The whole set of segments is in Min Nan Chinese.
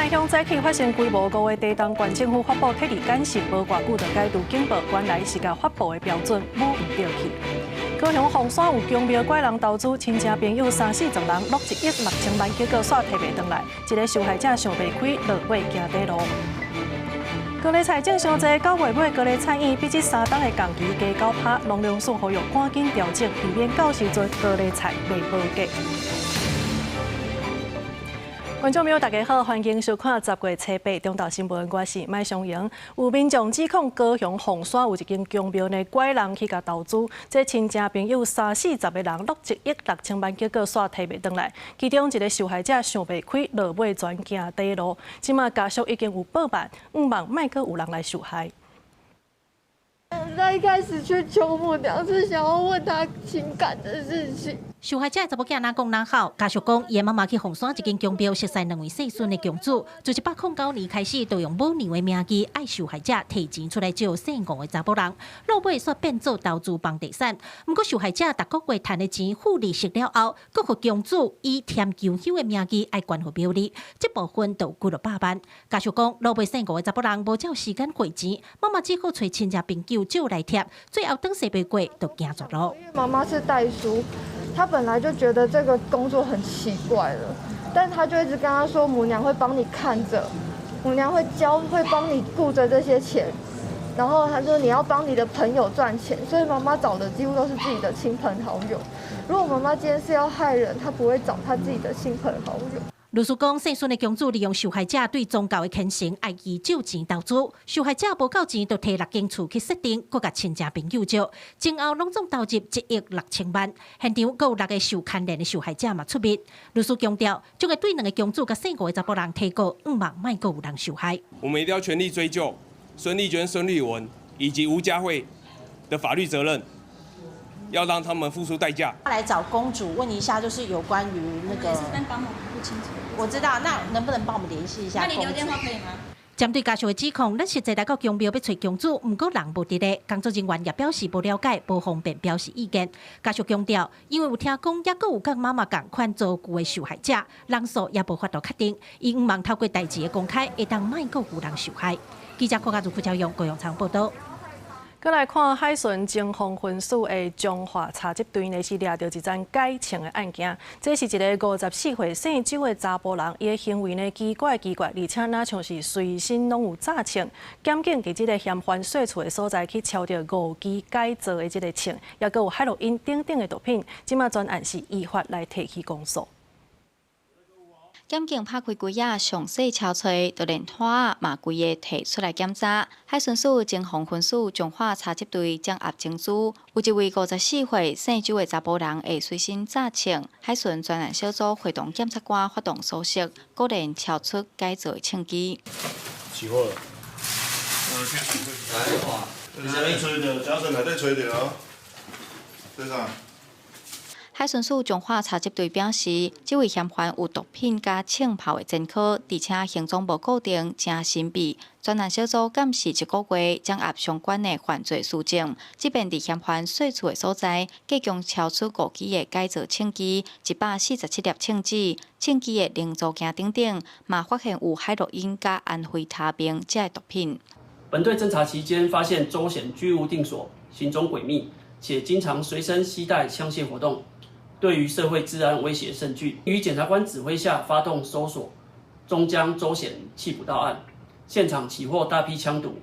嘉義鄉早起發生規模五个地動，縣政府發布撤離簡訊，無偌久就解除警報，原來是共發布的標準舞毋著去。高雄鳳山有宮廟拐人投資，親戚朋友三四十人，擄1億6千萬，結果煞提袂轉來，一个受害者想袂開，落尾行短路。高麗菜種傷濟，9月尾高麗菜園比這3冬的仝期加9%，農糧署呼籲趕緊調整，避免到時陣高麗菜賣無價。觀眾朋友，大家好，歡迎收看10月初8中晝新聞，我是麥松瑩。有民眾指控高雄鳳山有一間宮廟呢，拐人去共投資，這親戚朋友三四十个人擄1億6千萬，結果煞提袂轉來。其中一个受害者想袂開，落尾全行短路。這馬家屬已經有報案，向望莫閣有人來受害。他一開始去求母娘是想要問他情感的事情。受害者查某囝若講若哭，家屬講，伊的媽媽去鳳山一間宮廟熟似兩位姓孫的宮主，自109年開始，就用母娘的名義，愛受害者提錢出來借姓吳的查某人，落尾煞變做投資房地產。毋過受害者逐個月趁的錢付利息了後，閣予宮主以添求香的名義愛捐予廟裡，這部分就幾落百萬。家屬講，落尾姓吳的查某人無照時間匯錢，媽媽只好揣親戚朋友借來貼，最後轉勢袂過，就行絕路。媽媽是代書。他本來就覺得這個工作很奇怪了，但他就一直跟他說，母娘會幫你看着，母娘會教，會幫你顧着這些錢，然後他說你要幫你的朋友賺錢，所以媽媽找的幾乎都是自己的親朋好友。如果媽媽今天是要害人，她不會找她自己的親朋好友。律師講，姓孫的宮主利用受害者對宗教的虔誠，愛伊借錢投資，受害者無夠錢，就提六間厝去設定，閣共親戚朋友借，前後攏總投入1億6千萬。現場閣有六个受牽連的受害者嘛出面。律師強調，將會對兩个宮主佮姓吳的查埔人提告，向望莫閣有人受害。我們一定要全力追究孫麗娟、孫麗文以及吳佳慧的法律責任，要讓他們付出代價。來找公主問一下，就是有關於那個。我知道，那能不能幫我們聯繫一下？那你留電話可以嗎？針對家屬的指控，咱實際來到宮廟欲揣宮主，毋過人無佇咧。工作人員也表示無了解，無方便表示意見。家屬強調，因為有聽講，猶閣有佮媽媽仝款遭遇的受害者，人數也無法度確定。伊向望透過代誌的公開，會當莫閣有人受害。記者郭家如、傅昭勇、高永昌報道。閣來看海巡偵防分署的彰化查緝隊呢，是掠著一宗改槍的案件。這是一个54歲姓周的查埔人，伊的行為呢奇怪奇怪，而且若像是隨身攏有炸槍。檢警佇這个嫌犯稅厝的所在去抄著五支改造的這个槍，猶閣有海洛因等等的毒品。這馬全案是依法來提起公訴。檢警拍開櫃仔，詳細抄揣，就連拖仔嘛規个提出來檢查。海巡署偵防分署彰化查緝隊掌握情資，有一位54歲姓周的查埔人會隨身紮槍。海巡專案小組會同檢察官發動搜索，果然抄出改造的槍支。起貨了。來，你吹著，腳繩內底吹著哦。對啥？海巡署彰化查緝隊表示，這位嫌犯有毒品佮槍炮的前科，而且行蹤無固定，誠神秘。專案小組監視一個月，掌握相關的犯罪事證。這遍佇嫌犯稅厝的所在，計共抄出五支的改造槍支，147粒槍子、槍支的零組件等等，嘛發現有海洛因佮安非他命這的毒品。本隊偵查期間發現周顯居無定所，行蹤詭秘，且經常隨身攜帶槍械活動。對於社會治安威脅甚巨，於檢察官指揮下發動搜索，終將周顯緝捕到案，現場起獲大批槍毒。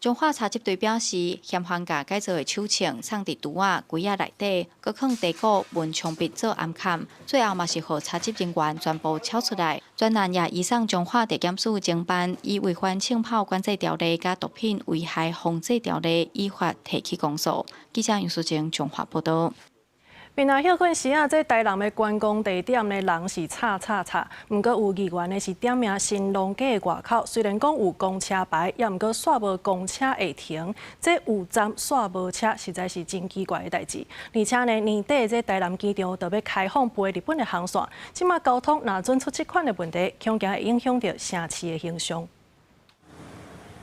彰化查緝隊表示，嫌犯共改造的手槍藏佇櫥仔櫃仔內底，閣囥地庫文牆壁做暗崁，最後嘛是予查緝人員全部抄出來。專案也移送彰化地檢署偵辦，以違反槍炮管制條例佮毒品危害防制條例，依法提起公訴。記者楊淑貞彰化報道。平常歇睏時啊，這台南的觀光地點呢，人是吵吵吵。毋過有議員呢是點名新農街的外口，雖然講有公車牌，也毋過煞無公車會停。這有站煞無車，實在是真奇怪的代誌。而且呢，年底這台南機場就欲開放飛日本的航線，這馬交通若準出這款的問題，恐驚會影響著城市的形象。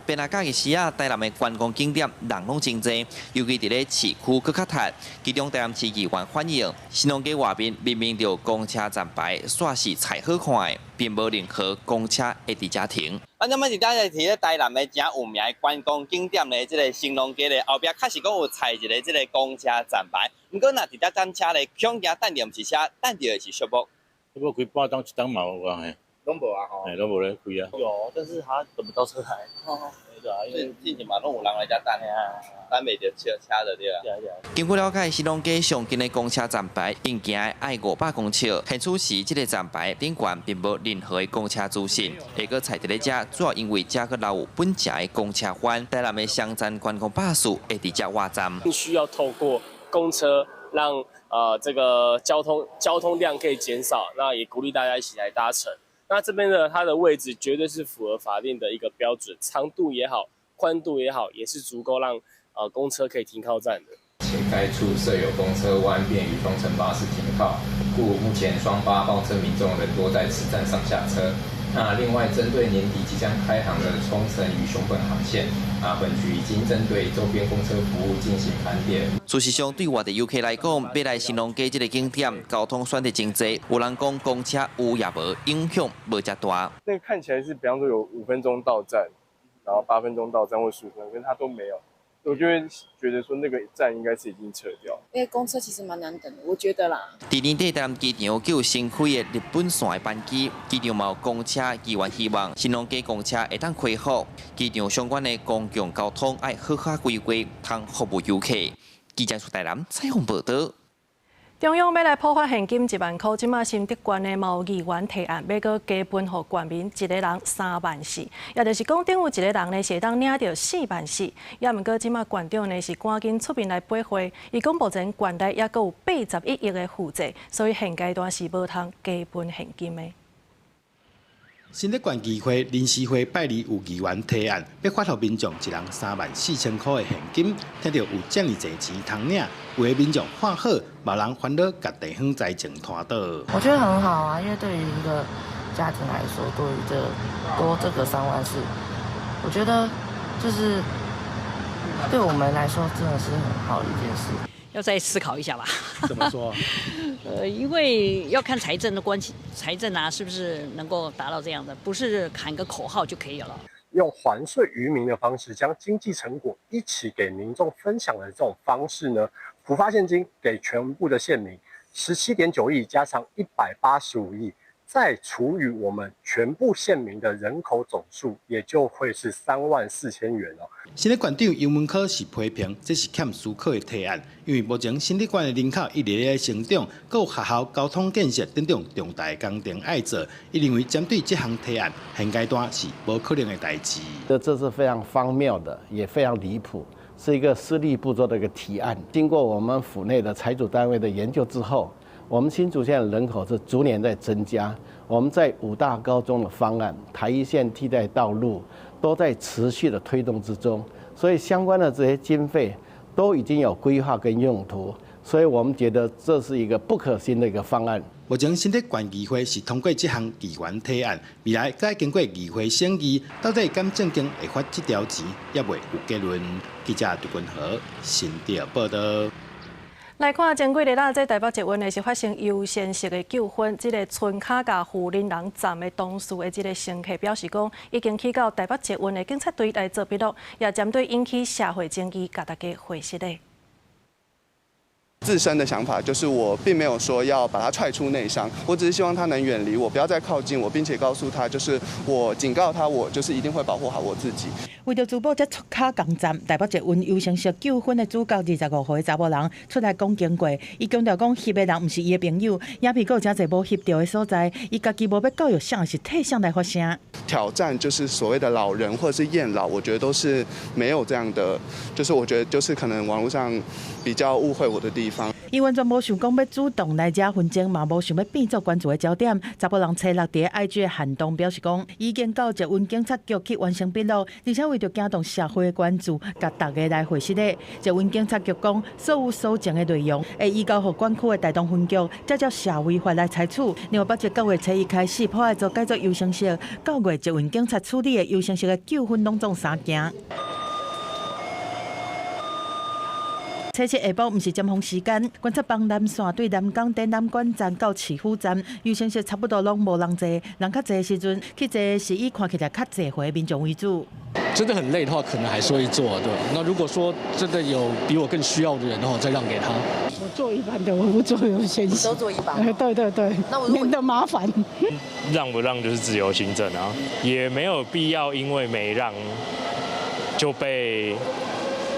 邊仔假日時啊，台南的觀光景點人攏真濟，尤其佇咧市區閣較窒。其中台南市議員反映，神農街外面明明就有公車站牌，煞是裁好看的，並無任何公車會佇遮停。咱這擺是佇咧台南的誠有名的觀光景點咧，這个神農街咧後壁確實講有裁一个這个公車站牌，毋過若佇遮等車咧，恐驚等著毋是車，等著的是寂寞。這無開半鐘一鐘嘛有啊嘿。攏無啊吼。嘿，攏無咧開啊。有，但是他等不到車來。哦。對啊，因為之前嘛攏有人來遮等，等袂著車車就對啊。根據了解，神農街上近的公車站牌，𪜶行的愛500公尺。現此時，這个站牌頂懸並無任何的公車資訊。會閣裁佇咧遮，主要因為遮閣留有本車的公車番，台南的雙層觀光巴士會佇遮倚站。需要透過公車讓這個交通量可以減少，那也鼓勵大家一起來搭乘。那這邊呢，它的位置絕對是符合法定的一個標準，長度也好，寬度也好，也是足夠讓公車可以停靠站的。且該處設有公車彎，便於雙層巴士停靠，故目前雙八報稱民眾仍多在此站上下車。那另外，針對年底即將開航的沖繩與熊本航線，啊，本局已經針對周邊公車服務進行盤點。事實上，對外地遊客來講，欲來神農街這个景點，交通選擇真濟。有人講公車有也無，影響無遮大。那個看起來是，比方說有5分鐘到站，然後8分鐘到站或15分鐘，可是它都沒有，我就會覺得說那個站應該是已經撤掉。因為公車其實蠻難等的，我覺得啦。佇年底台南機場閣有新開的日本線的班機，機場嘛有公車議員希望神農街公車會當恢復，機場相關的公共交通愛好好規劃，通服務遊客。記者出台南採訪報導。中央欲來普發現金1萬箍，這馬新竹縣的嘛有議員提案，欲閣加分予縣民一個人3萬4，也就是講，等於一個人呢是會當領著4萬4。也毋過這馬縣長呢是趕緊出面來駁話，伊講目前縣內猶閣有81億的負債，所以現階段是無通加分現金的。新竹縣議會臨時會拜二有議員提案，欲發予民眾一人34,000箍的現金，聽著有遮爾濟錢通領，有的民眾看好，嘛有人煩惱共地方財政拖倒。我覺得很好啊，因為對於一個家庭來說，多於這多這個3萬4，我覺得就是對我們來說真的是很好的一件事。要再思考一下吧。怎麼說？因為要看財政的關係，財政啊，是不是能夠達到這樣的？不是喊個口號就可以了。用還稅於民的方式，將經濟成果一起給民眾分享的這種方式呢，普發現金給全部的縣民，17.9億加上185億，再除以我們全部縣民的人口總數，也就會是34,000元哦。新竹縣長游文科是批評這是欠思考的提案，因為目前新竹縣的人口一直咧成長，閣有學校、交通建設等等重大工程愛做，伊認為針對這項提案，現階段是無可能的代誌。這是非常荒謬的，也非常離譜，是一個思慮不周的一個提案。經過我們府內的財組單位的研究之後，我們新竹縣的人口是逐年在增加，我們在五大高中的方案、台一線替代道路都在持續的推動之中，所以相關的這些經費都已經有規劃跟用途，所以我們覺得這是一個不可行的一個方案。目前新竹縣議會是通過這項議員提案，未來閣愛經過議會審議，到底敢正經會發這條錢，猶未有結論。記者杜君和新竹報導。來看前幾日啦，這台北捷運呢是發生優先席的糾紛，這个村跤共富仁人站的同事的這个乘客表示講，已經去到台北捷運的警察隊來做筆錄，也針對引起社會爭議，共大家回釋咧。自身的想法就是，我並沒有說要把他踹出內廂，我只是希望他能遠離我，不要再靠近我，並且告訴他，就是我警告他，我就是一定會保護好我自己。為著珠寶才出跤共站，台北捷運優先席糾紛的主角25歲查某人出來講經過，伊強調講翕的人毋是伊的朋友，影片閣有誠濟無翕著的所在，伊家己無欲教育誰，是替誰來發聲。挑戰就是所謂的老人或者是厭老，我覺得都是沒有這樣的，就是我覺得就是可能網絡上比較誤會我的地方。伊完全無想講欲主動來惹紛爭，嘛無想欲變做關注的焦點。查埔人初六佇 IG 的限動表示講，已經到捷運警察局去完成筆錄，而且為著驚動社會的關注，共逐家來回釋的。捷運警察局講，所有搜證的內容會移交予管區的台東分局，才照社維法來採取。另外，北捷九月初一開始，普愛座改做優先席，九月捷運警察處理的優先席的糾紛攏總三件。初七下晡，毋是尖峰時間，觀察幫南線對南港展覽館站到市府站，優先席差不多攏無人坐，人較濟的時陣去坐是以看起來較濟歲的民眾為主。真的很累的話，可能還是會坐，對。那如果說真的有比我更需要的人的話，再讓給他。我坐一般的，我不坐優先席。都坐一般。對對對，免得麻煩。讓不讓就是自由心證啊，也沒有必要因為沒讓就被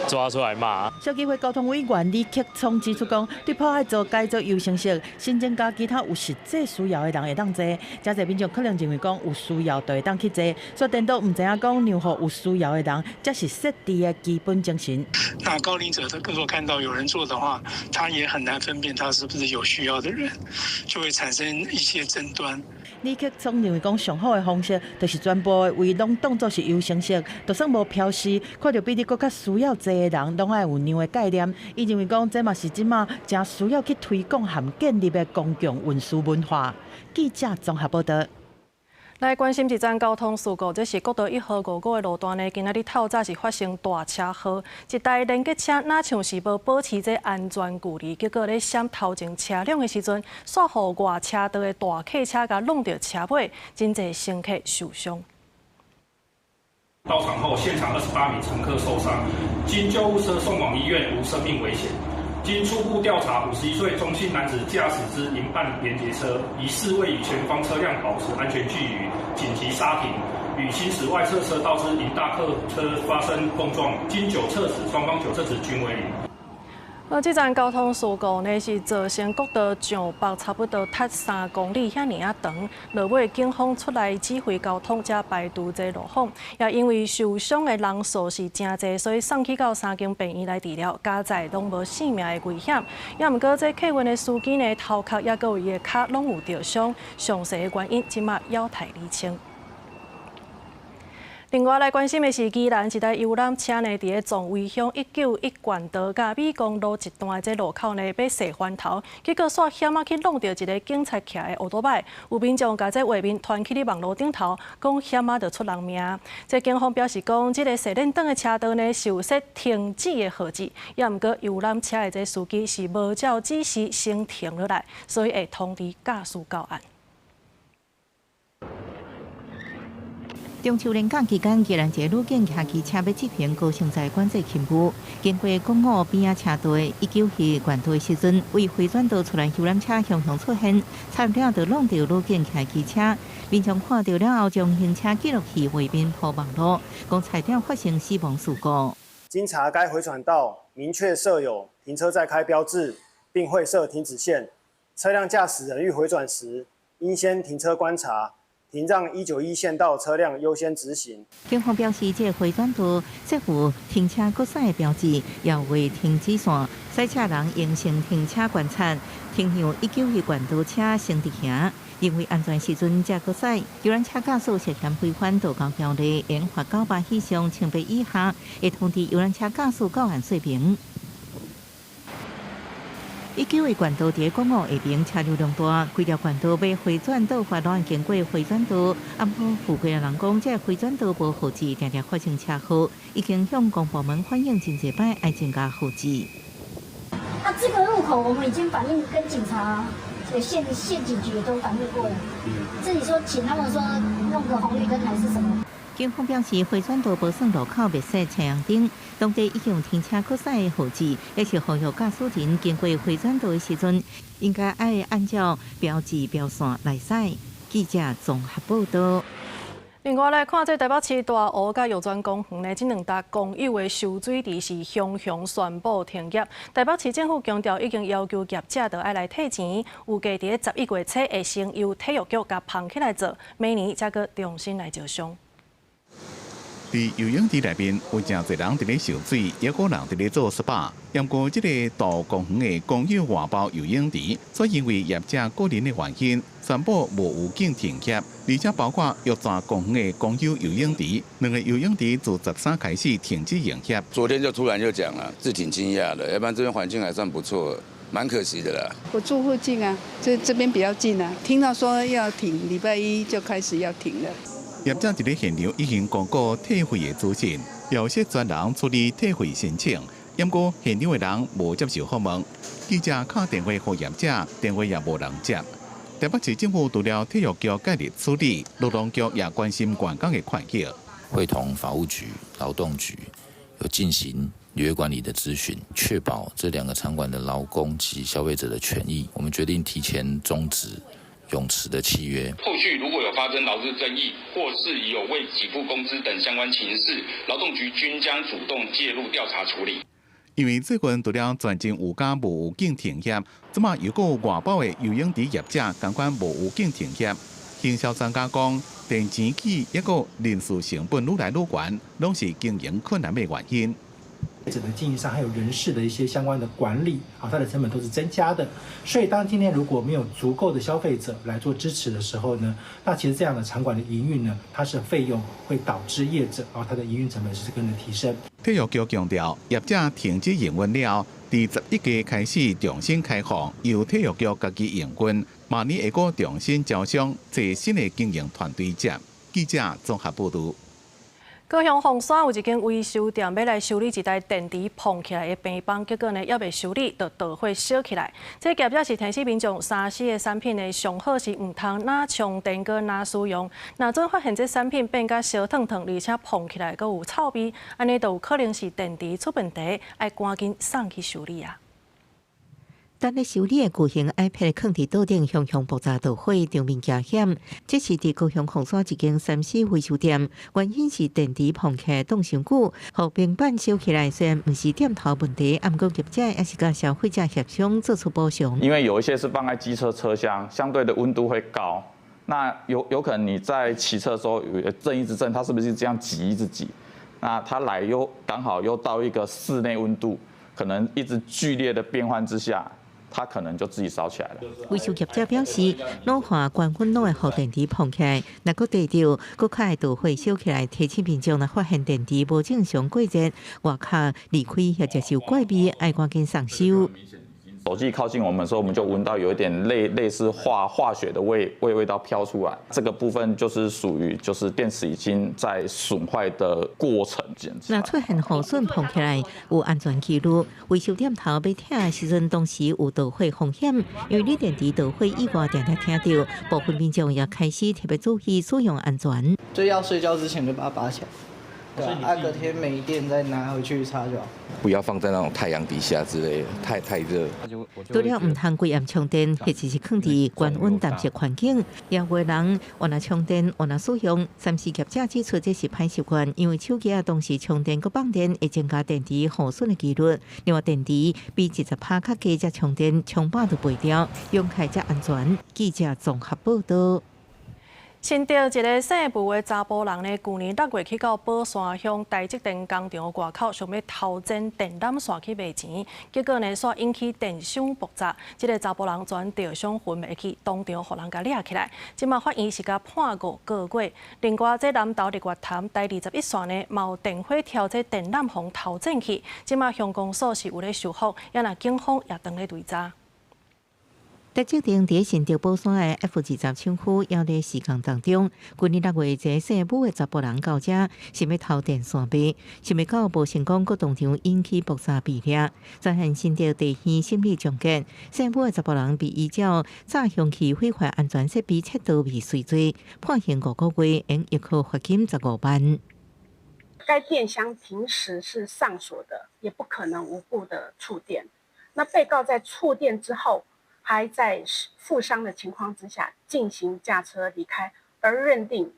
抓出來罵。消基會交通委員李克聰指出講，對普愛座改做優先席，新增加其他有實際需要的人會當坐。誠濟民眾可能認為講有需要就會當去坐，所以顛倒毋知影講讓予有需要的人，才是設置的基本精神。那高齡者他如果看到有人坐的話，他也很難分辨他是不是有需要的人，就會產生一些爭端。李克聰認為講，上好的方式就是全部的位攏當作是優先席，就算無標示，看著比你閣較需要坐的人，攏愛有讓的概念。伊認為講，這嘛是這馬誠需要去推廣和建立的公共運輸文化。記者綜合報導。來關心一樁交通事故，這是國道1號五股的路段呢。今仔日透早是發生大車禍，一台連結車若像是無保持這安全距離，結果咧閃頭前車輛的時陣，煞予外車道的大客車共挏著車尾，真濟乘客受傷。到場後，現場28名乘客受傷，經救護車送往醫院，無生命危險。經初步調查，51歲鍾姓男子駕駛之營辦連結車，疑似未與前方車輛保持安全距離，緊急剎停，與行駛外側車道之營大客車發生碰撞。經酒測值，雙方酒測值均為零。這樁交通事故呢，是造成國道上北差不多達3公里遐爾仔長，落尾警方出來指揮交通，才排除這路況。也因為受傷的人數是誠濟，所以送去到3間病院來治療，佳哉攏無性命的危險。也毋過這客運的司機呢，頭殼抑閣有伊的跤攏有著傷，詳細的原因這馬猶待釐清。另外來關心的是，宜蘭一台遊覽車呢，佇咧壯圍鄉191冠道佮美功路一段的這路口呢，欲踅彎頭，結果煞險仔去挏著一个警察騎的歐多擺，有民眾共這畫面傳去咧網路頂頭，講險仔就出人命。這警方表示講，這个踅輪轉的車道呢，是有設停止的號誌，也毋過遊覽車的這司機是無照指示先停落來，所以會通知駕駛到案。中秋連假期間，宜蘭一个女警騎機車欲執行高雄在管制勤務，經過公路邊仔車道191冠道的時陣，為迴轉道突然遊覽車雄雄出現，差點就挏著女警騎機車。民眾看著了後，將行車記錄器畫面鋪網路，講差點發生死亡事故。經查該迴轉道明確設有停車再開標誌，並會設停止線，車輛駕駛人欲迴轉時，應先停車觀察。停讓191線道車輛優先直行。警方表示，這個迴轉道設有停車閣駛的標誌，也有停止線，駛車人應先停車觀察，停讓191冠道車先直行。認為安全時陣才閣駛。遊覽車駕駛涉嫌違反道交條例，應罰900以上1,800以下，會通知遊覽車駕駛到案說明。191冠道佇公路下爿車流量大，規條冠道欲迴轉倒發攏經過迴轉道。啊，毋過附近的人講，這個迴轉道無號誌，定定發生車禍，已經向公部門反映真濟擺，愛增加號誌。啊，這個路口我們已經反映跟警察、縣警局都反映過了。自己說請他們說弄個紅綠燈還是什麼？警方表示，迴轉道無算路口袂設太陽燈，當地已經有停車閣駛的號誌，也是呼籲駕駛人經過迴轉道的時陣，應該愛按照標誌標線來駛。記者綜合報導。另外來看，這台北市大湖佮玉泉公園呢，這兩搭公有的收水池是雄雄宣布停業。台北市政府強調，已經要求業者著愛來退錢，預計佇咧11月初會先由體育局共捧起來做，明年才閣重新來招商。佇游泳池內面有誠濟人佇咧游水，抑閣人佇咧做 SPA。毋過，這个大公園的公有外包游泳池，卻因為業者個人的原因，宣布無預警停業，而且包括玉泉公園的公有游泳池，兩个游泳池自13開始停止營業。昨天就突然就講了，是挺驚訝的，要不然這邊環境還算不錯，蠻可惜的啦。我住附近啊，這邊比較近啊，聽到說要停，禮拜一就開始要停了。業者佇咧現場已經公告退費的資訊，表示專人處理退費申請。毋過現場的人無接受訪問，記者敲電話予業者，電話也無人接。台北市政府除了體育局介入處理，勞動局也關心員工的權益。會同法務局、勞動局有進行履約管理的諮詢，確保這兩個場館的勞工及消費者的權益。我們決定提前終止泳池的契約。後續如果有發生勞資爭議，或是有未給付工資等相關情事，勞動局均將主動介入調查處理。因為最近除了全真有家無預警停業，這馬又閣外包的游泳池業者仝款無預警停業。行銷專家講，電錢起抑閣人事成本愈來愈懸，攏是經營困難的原因。整個經營上還有人事的一些相關的管理，啊，它的成本都是增加的。所以當今天如果沒有足夠的消費者來做支持的時候呢，那其實這樣的場館的營運呢，它是費用會導致業者啊，它的營運成本是跟着提升。體育局強調，業者停止營運了，佇11月開始重新開放，由體育局家己營運，明年會閣重新招商，找新的經營團隊接。記者綜合報導。高雄鳳山有一間維修店欲來修理一台電池膨起來的平板，結果呢，猶未修理就導火燒起來。這業者是提醒民眾，3C 的產品呢，上好是毋通若充電閣若使用。若準發現這產品變甲燒燙燙，而且膨起來閣有臭味，按呢就有可能是電池出問題，愛趕緊送去修理啊。等咧修理的巨型 iPad 囥佇桌頂，熊熊爆炸導火，場面驚險。這是佇高雄鳳山一間3C 維修店，原因是電池膨起來擋傷久，予平板燒起來。雖然毋是店頭問題，毋過業者也是佮消費者協商做出補償。因為有一些是放在機車車廂，相對的溫度會高，那有可能你在騎車的時候震一直震，它是不是這樣擠一直擠？那它來又剛好又到一個室內溫度，可能一直劇烈的變換之下。它可能就自己燒起來了。維修業者表示，老化高溫攏會予電池膨起來，若閣地著，閣較會導火燒起來。提醒民眾若發現電池無正常過熱，外殼離開或者是有怪味，愛趕緊送修。手機靠近我們的時候，我們就聞到有一點類似化學的味道飄出來。這個部分就是屬於就是電池已經在損壞的過程。若出現耗損膨起來，有安全疑慮，維修店頭欲拆的時陣，當時有導火風險，因為你電池導火意外定定聽著，部分民眾也開始特別注意使用安全。就要睡覺之前就把它拔起來。對啊，隔天沒電再拿回去插就好。不要放在那種太陽底下之類的，太熱。除了毋通規暗充電，或者是囥佇高溫潮濕環境，也有人換來充電，換來使用。3C 業者指出，這是歹習慣，因為手機仔同時充電閣放電，會增加電池耗損的幾率。另外，電池比20%較低才充電，充飽就袂掉，用起來才安全。記者綜合報導。新竹一个姓吳的查埔人呢，舊年6月去到寶山鄉台積電工廠外口，想欲偷剪電纜線去賣錢，結果呢，煞引起電箱爆炸，這个查埔人全著傷昏迷去，當場予人共掠起來。這馬法院是共判5個月。另外，這南投日月潭台21線呢，嘛有電火柱這電纜予偷剪去，這馬鄉公所是有咧修復，也若警方也當咧追查。台積電佇新竹寶山的 F20廠區猶咧施工當中，舊年6月，一个姓武的查埔人到遮，想欲偷電線賣，想袂到無成功，閣當場引起爆炸被掠。專案新竹地院審理終結，姓武的查埔人被依照詐凶器毀壞安全設備竊盜未遂罪，判刑5個月，應易科罰金15萬。該電箱平時是上鎖的，也不可能無故的觸電。那被告在觸電之後，還在負傷的情況之下進行駕車離開，而認定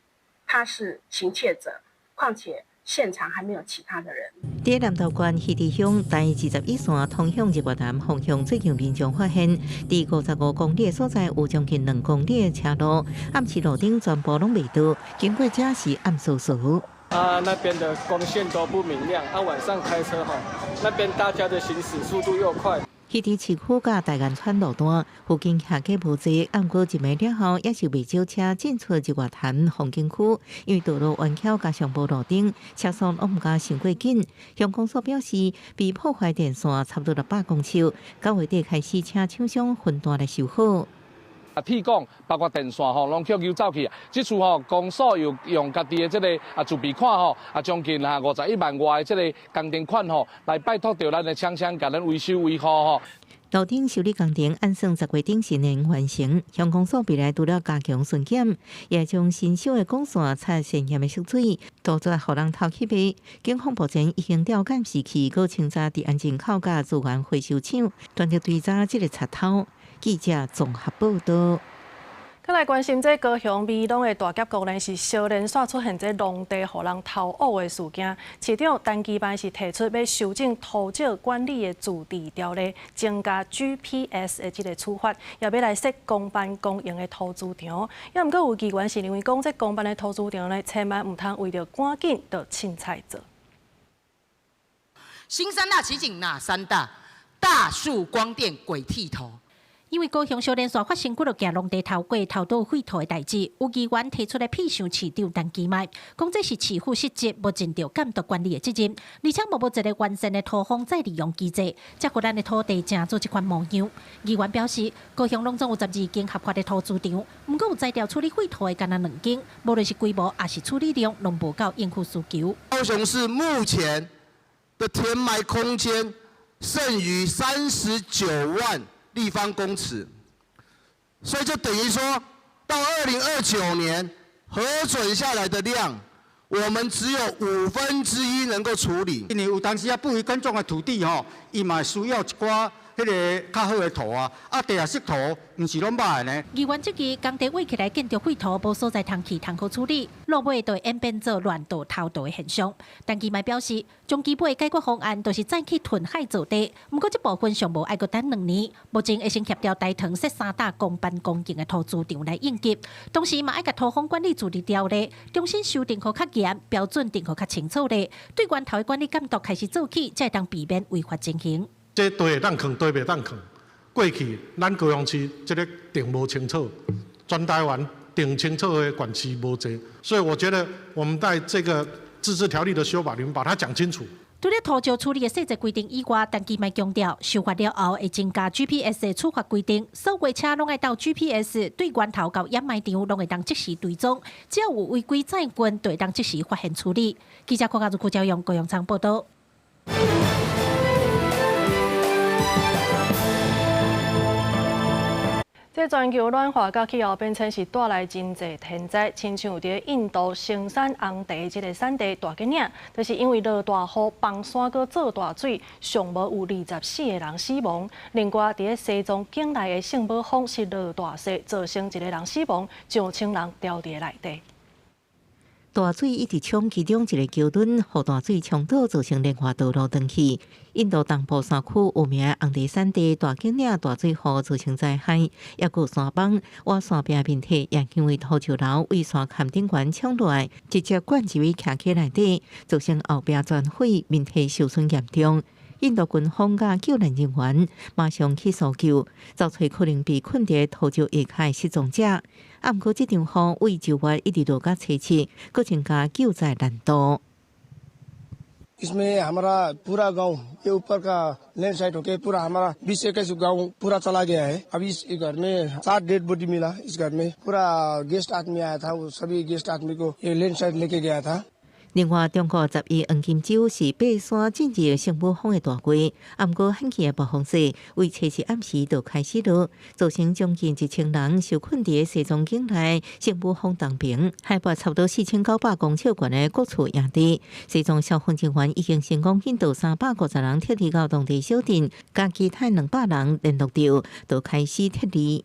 他是行竊者，況且現場還沒有其他的人。佇南投縣魚池鄉台21線通向日月潭方向，最近民眾發現，佇55公里的所在有將近2公里的車路，暗時路頂全部攏袂倒，經過這是暗嗖嗖。啊，那邊的光線都不明亮，啊，晚上開車吼，那邊大家的行駛速度又快。彼佇市區佮大安村路段附近行街無濟，毋過一暝了後，也是袂少車進出日月潭風景區，因為道路彎曲加上無路燈，車速攏毋敢傷過緊。鄉公所表示，被破壞電線差不多600公尺，9月底開始請廠商分段來修好。啊，鐵管包括電線吼，攏予勾走去啊！這次吼，公所又用家己的這個啊自備款吼，啊將近啊51萬外的這個工程款吼，來拜託著咱的廠商共咱維修維護吼。路頂修理工程按算10月頂旬能完成。鄉公所未來除了加強巡檢，也將新修的管線擦鮮豔的色水，杜絕予人偷去賣。警方目前已經調監視器，閣清查治安人口佮資源回收廠，全力追查這个賊偷。記者綜合報道。閣來關心這高雄美濃的大峽谷呢，是相連紲出現這農地予人偷挖的事件。市長陳其邁是提出欲修正土石管理的自治條例，增加 GPS 的這个處罰，也欲來設公辦公營的屠豬場。也毋過有議員是認為講，這公辦的屠豬場呢，千萬毋通為著趕緊就凊彩做。新三大奇景哪三大？大樹光電鬼剃頭。因為高雄相連紲發生幾落件農地偷過、偷倒廢土的代誌，有議員提出來批評市長陳其邁，講這是市府失職，無盡著監督管理的責任，而且無一个完善的土方再利用機制，才予咱的土地成做這款模樣。議員表示，高雄攏總有12間合法的屠豬場，毋過有才調處理廢土的干焦兩間，無論是規模抑是處理量，攏無夠應付需求。高雄市目前的填埋空間剩餘39萬立方公尺，所以就等於說到2029年核准下來的量，我們只有1/5能夠處理。因為有當時啊，不宜耕種的土地吼，伊嘛需要一寡彼个較好的土啊，啊地下室土毋是攏歹的呢。議員質疑工地挖起來建築廢土無所在通去通好處理，落尾就會演變做亂倒偷倒的現象。陳其邁表示，終基本的解決方案就是再去填海造地，毋過這部分尚無愛閣等2年，目前會先協調大屯設三大公辦公營的屠豬場來應急，同時嘛愛共土方管理自治條例重新修訂予較嚴，標準定予較清楚咧，對源頭的管理監督開始做起，才會當避免違法情形。這地會當囥，地袂當囥。過去咱高雄市這个定無清楚，全台灣定清楚的縣市無濟，所以我覺得我們在這個自治條例的修法裡面把它講清楚。除了土石處理的細節規定以外，陳其邁強調，修法了後會增加 GPS 的處罰規定，所有車攏愛鬥 GPS，對源頭到掩埋場攏會當即時追蹤，只要有違規載運，就會當即時發現處理。記者郭家如、郭昭勇、高陽倉報道。這全球暖化佮氣候變遷是帶來真濟天災，親像佇印度生產紅茶這个產地大吉嶺，就是因為落大雨崩山閣做大水，上無有24个人死亡。另外，佇西藏境內的聖母峰是落大雪，造成一个人死亡，上千人牢佇內底。大水一直衝其中一个橋墩，予大水衝倒，造成連環道路斷去。印度東部山區有名的紅茶產地大吉嶺大水雨造成災害，抑閣有山崩，倚山壁面體也因為土石流對山崁頂懸衝落來，直接灌入去徛起內底，造成後壁全毀，面體受損嚴重。印度軍方佮救難人員馬上去搜救，找揣可能被困佇土石下跤的失蹤者。啊，毋過這場雨對9月一直落到初七，閣增加救災難度。 इसमें हमारा पूरा गांव ये ऊपर का लैंड साइड होके पूरा हमारा 20-21 गांव पूरा चला गया है। अभी इस घर में सात डेड बॉडी मिला। इस घर में पूरा गेस्ट आदमी आया था, वो सभी गेस्ट आदमी को ये लैंड साइड लेके गया था。另外，中國11黃金週是爬山進入聖母峰的大月，啊，毋過罕見的暴風雪，對初四暗時就開始落，造成將近1000人受困佇西藏境內聖母峰東邊，海拔差不多4900公尺懸的各處營地。西藏消防人員已經成功引導350人撤離到當地小鎮，佮其他200人聯絡著，就開始撤離。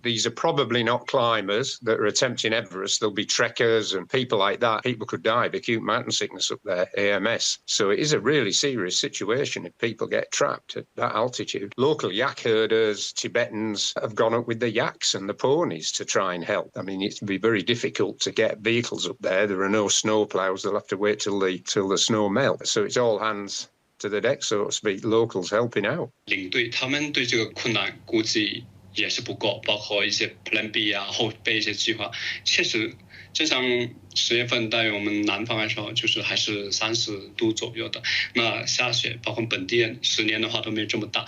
These are probably not climbers that are attempting Everest. There'll be trekkers and people like that. People could die of acute mountain sickness up there, AMS. So it is a really serious situation if people get trapped at that altitude. Local yak herders, Tibetans have gone up with the yaks and the ponies to try and help. I mean, it'd be very difficult to get vehicles up there. There are no snow plows. They'll have to wait till the snow melts. So it's all hands to the deck, so to speak, locals helping out. 領隊他們對這個困難估計也是不夠，包括一些 Plan B 啊，後備一些計劃。確實，就像10月份，對於我們南方來說，就是還是30度左右的。那下雪，包括本地人10年的話都沒有這麼大。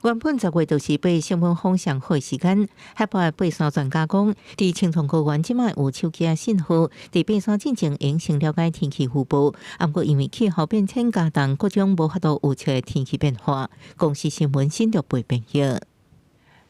原本10月就是爬聖母峰上好時間，海拔爬山專家講，佇青藏高原這擺有手機信號，佇爬山進前應先了解天氣預報。毋過因為氣候變遷加重，各種無法度預測的天氣變化。公視新聞新竹報編譯。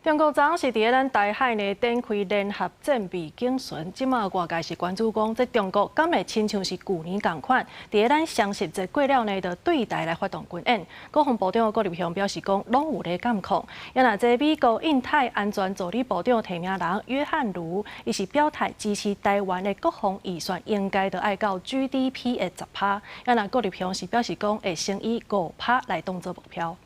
中國昨昏是佇咧咱台海呢展開聯合戰備警巡，這馬外界是關注講，這中國敢會親像是舊年仝款，佇咧咱雙十節過了呢，就對台來發動軍演。國防部長郭立雄表示講，攏有咧監控。啊若這美國印太安全助理部長提名人約翰盧，伊是表態支持台灣的國防預算應該著愛到 GDP 的10%。啊若郭立雄是表示講，會先以5%來當做目標。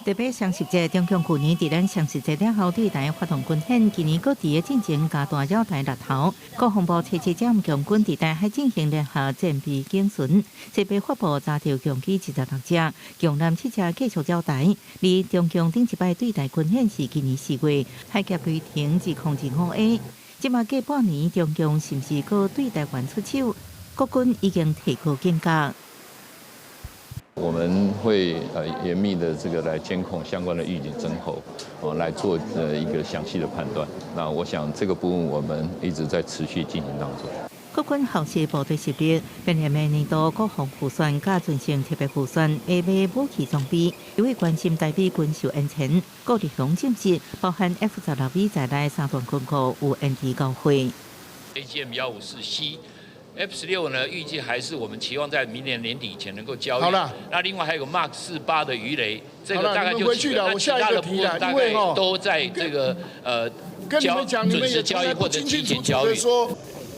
特別雙十節，中共舊年佇咱雙十節了後對台發動軍演，今年閣佇咧進前加大繞台力頭。國防部七七艦強軍佇台海進行聯合戰備警巡，設備發布炸掉共機26隻，共艦7隻繼續繞台。而中共頂一擺對台軍演是今年4月，海峽規程2025 A。這馬過半年，中共是毋是閣對台灣出手？國軍已經提高警覺。我們會嚴密的這個來監控相關的預警徵候，哦來做一個詳細的判斷。那我想這個部分我們一直在持續進行當中。國軍後續部隊實力，明年年度國防預算佮專項特別預算會買武器裝備，因為關心台美軍售延前，郭立雄證實，包含 F-16V 在內三段軍購有延遲交貨。 AGM 154C。F-16呢，預計還是我們期望在明年年底前能夠交易。好了，那另外還有個 Mark 48的魚雷，這個大概就回去了。我下一個題了，因為都在這個跟你們講，你們也交易或者提前交易。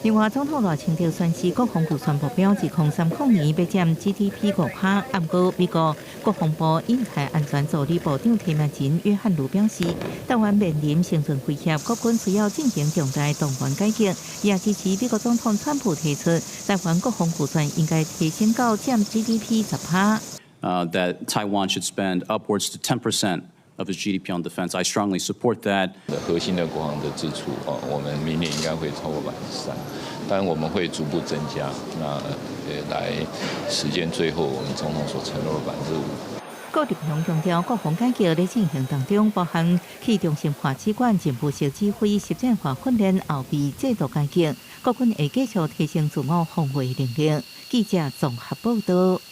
另外，總統賴清德宣示國防預算目標2030年欲佔 GDP 5%。毋過，美國國防部印太安全助理部長提名人約翰盧表示，台灣面臨生存威脅，國軍需要進行重大動員改革，也支持美國總統川普提出，台灣國防預算應該提升到佔 GDP 10%。 That Taiwan should spend upwards to 10% of its GDP on defense. I strongly support that. 核心的國防的支出啊，我們明年應該會超過3%，當然我們會逐步增加，那來實踐最後我們總統所承諾的5%。郭立雄強調，國防改革咧進行當中，包含去中心化指管、進步式指揮、實戰化訓練、後備制度改革，國軍會繼續提升自我防衛能力。記者綜合報道。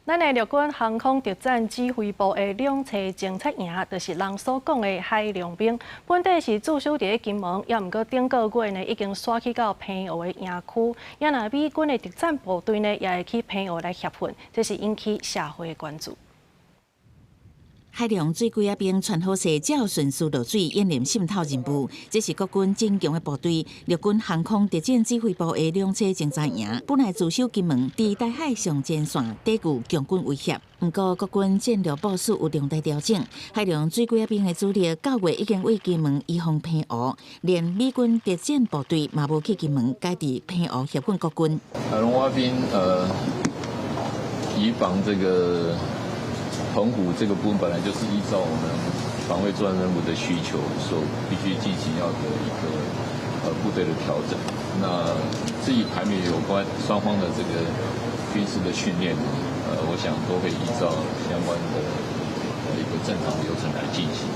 咱的陸軍航空特戰指揮部的兩棲偵察營，就是人所講的海龍兵。本底是駐守佇咧金門，也毋過頂個月呢已經徙去到澎湖的營區。也若美軍的特戰部隊呢，也會去澎湖來協訓，這是引起社會的關注。海龍水龜仔兵傳好勢，照順序落水演練滲透任務。這是國軍堅強的部隊，陸軍航空特戰指揮部的兩棲偵察營，本來駐守金門，佇台海上前線抵禦共軍威脅。毋過國軍戰略部署有重大調整，海龍水龜仔兵的主力9月已經對金門移防澎湖，連美軍特戰部隊嘛無去金門，改佇澎湖協訓國軍。海龍蛙兵移防這個澎湖這個部分本來就是依照我們防衛作戰任務的需求所必須進行要的一個部隊的調整。那至於台美有關雙方的這個軍事的訓練，我想都會依照相關的一個正常流程來進行。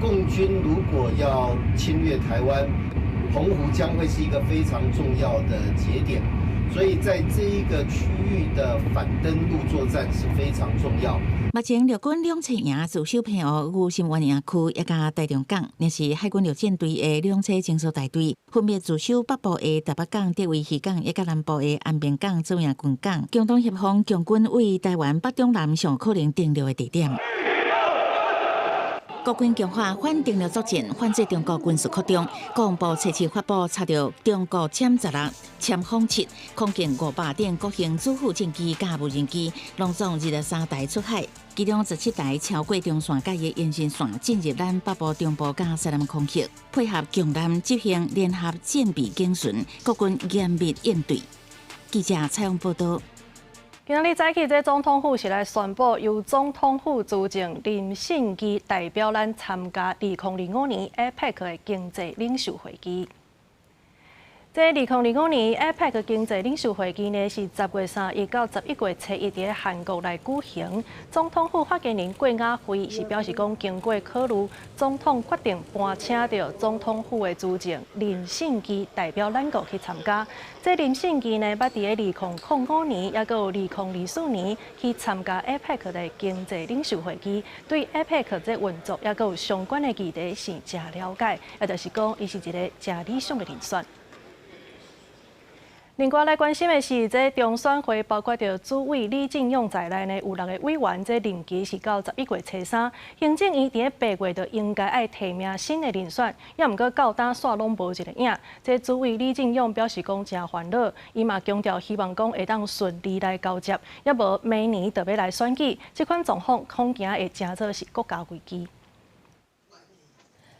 共軍如果要侵略台灣，澎湖將會是一個非常重要的節點。所以在這一個區域的反登陸作戰是非常重要。目前陸軍兩棲營駐守澎湖魚心灣營區，也佮台中港，若是海軍陸戰隊的兩棲偵搜大隊，分別駐守北部的台北港、竹圍漁港，也佮南部的安平港、左營軍港，共同協防共軍對台灣北中南上可能登陸的地點。國軍強化反登陸作戰，反制中國軍事擴張。國防部測試發布查著中國殲十六、殲風七、空勁500等國型主副戰機佮無人機，攏總23台出海，其中17台超過中線佮伊延伸線進入咱北部、中部佮西南空域，配合強艦執行聯合戰備警巡，國軍嚴密應對。記者採訪報道。今仔日早起，這總統府是來宣布，由總統府資政林信基代表咱參加2025年 APEC 的經濟領袖會議。這2025年 APEC 經濟領袖會議呢，是10月31到11月初一佇韓國來舉行。總統府發言人郭雅慧是表示講，經過考慮，總統決定搬請著總統府的資政林信基代表咱國去參加。這林信基呢，捌佇2005年，抑閣有2024年去參加 APEC 的經濟領袖會議，對 APEC 這運作抑閣有相關的議題是誠了解，也就是講，伊是一个誠理想的人選。另外來關心的是，這中選會包括著主委李進勇在內呢，有六个委員，這任期是到11月初三。行政院佇8月就應該愛提名新的人選，猶毋過到今煞攏無一个影。這主委李進勇表示講誠煩惱，伊嘛強調希望講會當順利來交接，猶無明年就欲來選舉，這款狀況恐驚會成做是國家危機。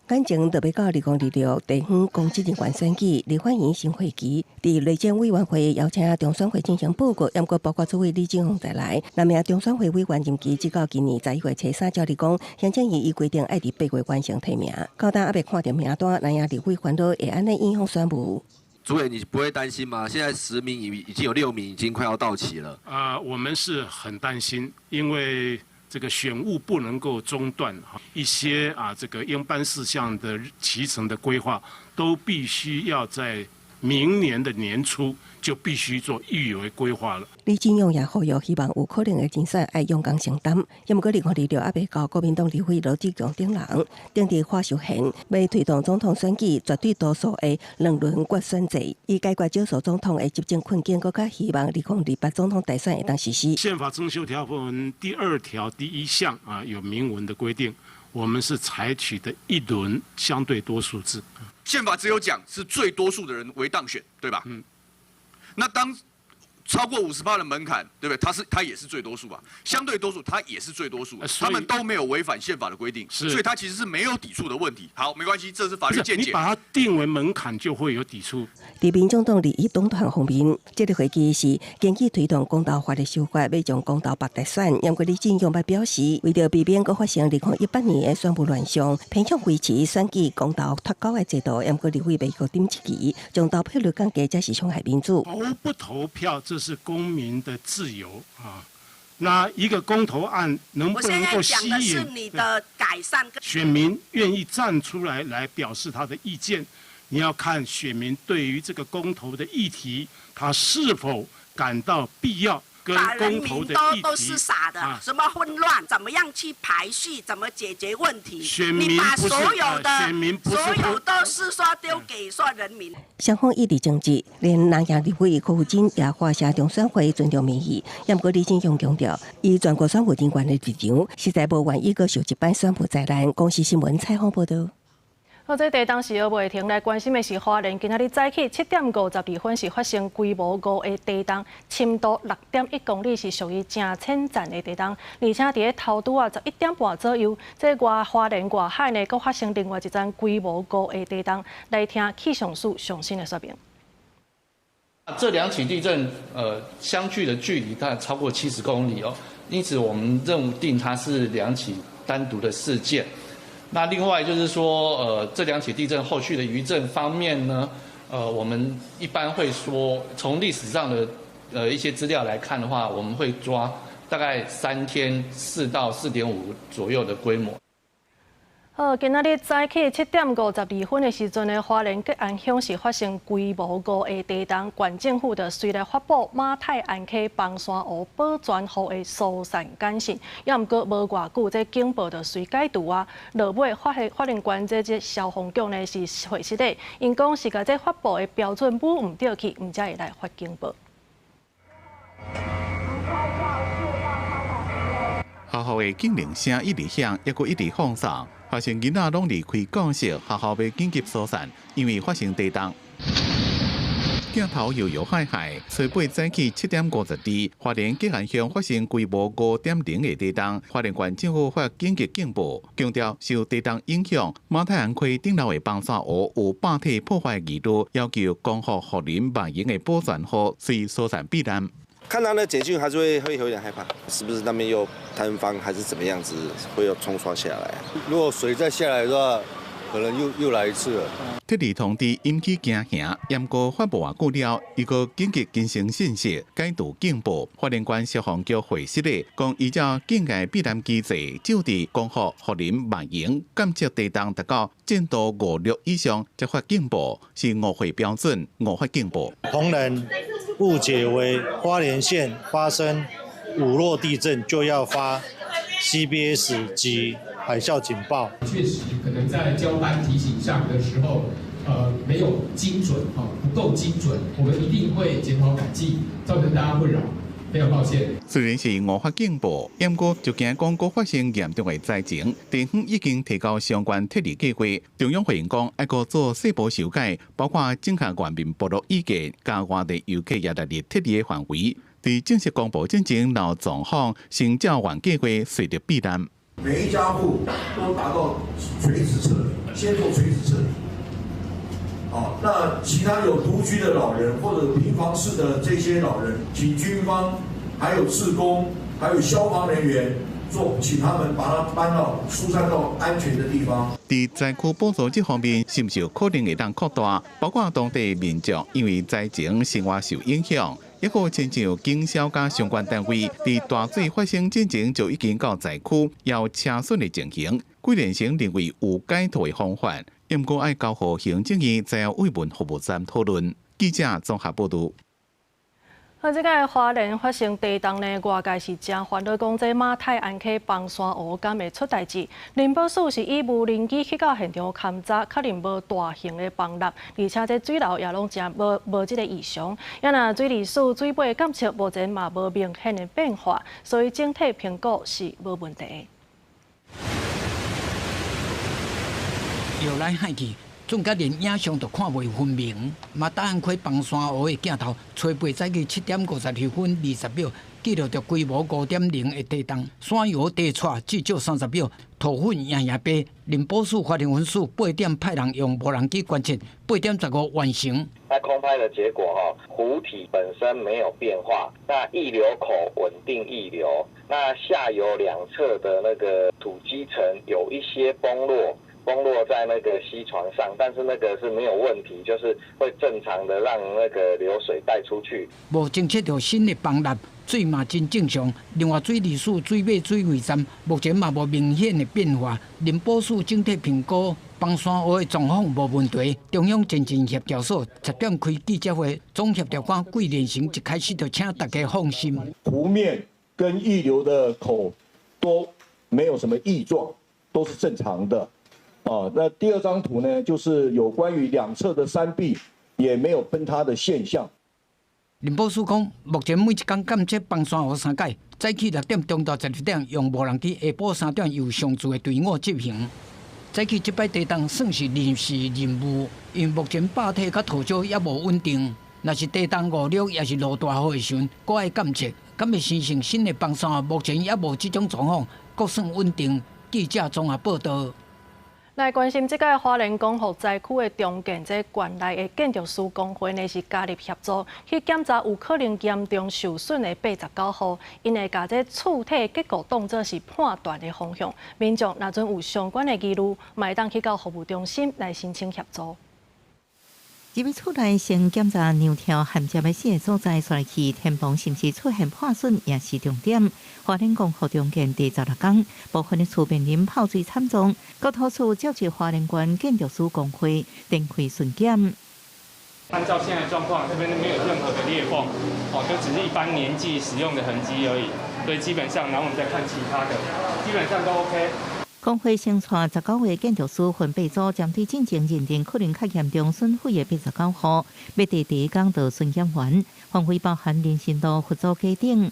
眼前就欲到2026地方公職人員選舉，立法院新會期，佇內政委員會邀請中選會進行報告，毋過包括主委李進勇在內，六名中選會委員任期直到今年11月初三。照理講，行政院依規定愛佇8月完成提名，到今猶未看著名單，那樣立委煩惱會按呢影響選務。主委，你不會擔心嗎？現在10名已經有6名已經快要到期了。啊，我們是很擔心，因為這個選務不能夠中斷，一些啊這個應辦事項的期程的規劃，都必須要在明年的年初就必須做預為規劃了。李進勇也呼籲，希望有可能的人選愛勇敢承擔。毋過2026猶未到，國民黨立委羅智強等人，頂佇華壽縣欲推動總統選舉絕對多數的兩輪決選制，以解決少數總統的執政困境，閣較希望2028總統大選會當實施。憲法增修條文第2條第1項啊，有明文的規定，我們是採取的一輪相對多數制。憲法只有講是最多數的人為當選，對吧？嗯。那當超過50%的門檻，對不對？他也是最多數吧？相對多數，他也是最多數，他們都沒有違反憲法的規定，所以他其實是沒有抵觸的問題。好，沒關係，這是法律見解。你把它定為門檻，就會有抵觸。佇民眾黨立院黨團方面，這个會議是根據推動公投法的修法，欲將公投罷直選。毋過李進勇捌表示，為著避免閣發生2018年的選務亂象，偏向維持選舉公投脫鈎的制度。毋過立委袂閣頂一期，將投票率降低，才是傷害民主。投不投票，這是公民的自由啊。那一個公投案能不能夠吸引你的改善選民願意站出來來表示他的意見？你要看選民對於這個公投的議題，他是否感到必要。跟公投的都都是傻的，什麼混亂？怎麼樣去排序？怎麼解決問題？選民你把所有的選民所有都是說丟給說人民。雙方一直爭執，連南洋立委柯富金也發聲中選會尊重民意。毋過李進勇強調，以全國選務人員的立場，實在無願意閣受這擺選務災難。公視新聞採訪報導。好，這地動時搖袂停，來關心的是花蓮今仔日早起7點52分是發生規模5的地動，深度6.1公里，是屬於誠淺層的地動，而且佇咧頭拄仔11點半左右，這外花蓮外海呢，閣發生另外一陣規模5的地動。來聽氣象署上新的說明。這兩起地震，相距的距離大概超過70公里哦，因此我們認定它是兩起單獨的事件。那另外就是說，這兩起地震後續的餘震方面呢，我們一般會說，從歷史上的一些資料來看的話，我們會抓大概3天4到4.5左右的規模。好，今仔日早起7點52分的時陣呢，花蓮吉安鄉是發生規模5的地動，縣政府就隨來發布馬太鞍溪枋山湖寶泉湖的疏散簡訊。猶毋過無偌久，這警報就隨解除啊。落尾發現花蓮縣這消防局呢是回實的，𪜶講是共這發布的標準舞毋著去，毋才會來發警報。學校的警鈴聲一直響，抑閣一直放送。發現囡仔攏離開教室，學校欲緊急疏散，因為發生地動。鏡頭悠悠海海，初八早起7點52，花蓮吉安鄉發生規模5.0的地動，花蓮縣政府發緊急警報，強調受地動影響，馬太鞍溪頂流的崩沙湖有壩體破壞疑慮，要求光復、福林、萬榮的保全戶隨疏散避難。看到那簡訊還是會有點害怕，是不是那邊又坍方還是怎麼樣子，會有沖刷下來？如果水再下來的話，可能又來一次了。撤離通知引起驚嚇，毋過發無偌久了，伊閣緊急更新信息，解除警報。花蓮縣消防局回釋的，講依照警戒避難機制，就佇光復、福林、萬榮監測地動達到震度5、6以上，才發警報，是誤會標準，誤發警報。同仁誤解為花蓮縣發生五弱地震就要發 CBS 級海嘯警報。確實可能在交班提醒上的時候，沒有精準，不夠精準，我們一定會檢討改進，造成大家困擾，非常抱歉。雖然是誤發警報，毋過就驚講閣發生嚴重的災情，地方已經提交相關撤離計劃。中央回應講，愛閣做細部修改，包括整合原民部落意見，佮外地遊客也納入撤離的範圍。佇正式公布進前，若有狀況，先照原計劃隨時避難。每一家戶都達到垂直撤離，先做垂直撤離。好，那其他有獨居的老人或者平房式的這些老人，請軍方、還有志工、還有消防人員做，請他們把他搬到疏散到安全的地方。佇災區補助這方面，是毋是有可能會當擴大？包括當地民眾因為災情生活受影響，抑閣親像警消佮相關單位，佇大水發生之前就已經到災區，有車損的情形。桂連成認為有解套的方法，毋過愛交予行政院災後慰問服務站討論。記者綜合報導。啊，這个花蓮發生地動呢，外界是誠煩惱，講這馬太鞍溪崩山湖敢會出代誌？林保署是以無人機去到現場勘查，確認無大型的崩塌，而且這水流也攏誠無這个異常。啊若水利署水尾監測目前嘛無明顯的變化，所以整體評估是無問題。搖來海去。總甲連影像都看袂分明。馬大安溪崩山湖的鏡頭，初八早起7點52分20秒，記錄著規模5.0的地動，山搖地掣至少30秒，塗粉掖掖白。林保署花蓮分署8點派人用無人機觀測，8點15完成。那空拍的結果，湖體本身沒有變化，那溢流口穩定溢流，那下游兩側的那個土基層有一些崩落。崩落在那個溪床上，但是那個是沒有問題，就是會正常的讓那個流水帶出去。無偵測著新的崩塌，水嘛真正常。另外，水利署水尾水位站目前嘛無明顯的變化。林保署整體評估崩山湖的狀況無問題。中央前進協調所10點開記者會，總協調官桂連成一開始就請大家放心。湖面跟溢流的口都沒有什麼異狀，都是正常的。啊，那第二張圖呢，就是有關於兩側的山壁也沒有崩塌的現象。林保署講，目前每一工監測崩山湖三擺，早起6點，中晝12點用無人機，下晡3點由上次的隊伍執行。早起這擺地動算是臨時任務，因為目前壩體佮土石猶無穩定，若是地動5、6，抑是落大雨的時陣，閣愛監測，敢會生成新的崩山？目前猶無這種狀況，閣算穩定。記者綜合報導。來關心這個花蓮光復災區的重建，這縣內的建築師公會呢是加入協助去檢查有可能嚴重受損的89戶，𪜶會共這厝體結構當做是判斷的方向。民眾若陣有相關的疑慮，嘛會當去到服務中心來申請協助。入去厝內先檢查梁柱銜接的四个所在，煞來去天棚是毋是出現破損，也是重點。花蓮光復重建第16工，部分的厝面臨泡水慘狀，國土處召集花蓮縣建築師公會展開巡檢。按照現在狀況，這邊沒有任何的裂縫，哦，就只是一般年紀使用的痕跡而已。所以基本上，然後我們再看其他的，基本上都 OK。公會先帶19位建築師分八組，針對進前認定可能較嚴重損毀的89戶，欲佇第一工就巡檢完，範圍包含林森路、佛祖街頂。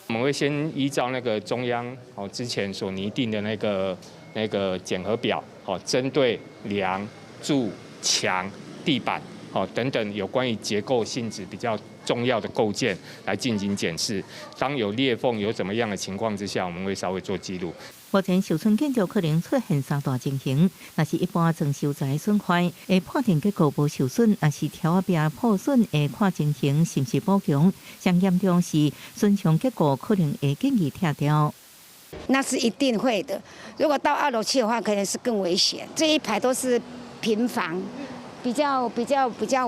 我們會先依照那個中央哦之前所擬定的那個那個檢核表，哦，針對梁、柱、牆、地板，哦等等有關於結構性質比較重要的構件來進行檢視。當有裂縫有怎麼樣的情況之下，我們會稍微做記錄。目前受損建築可能出現三大情形，若是一般裝修材損壞，會判定結構無受損；若是柱仔壁破損，會看情形是毋是補強。上嚴重是損傷結構，可能會建議拆掉。那是一定會的。如果到二樓去的話，可能是更危險。這一排都是平房，比較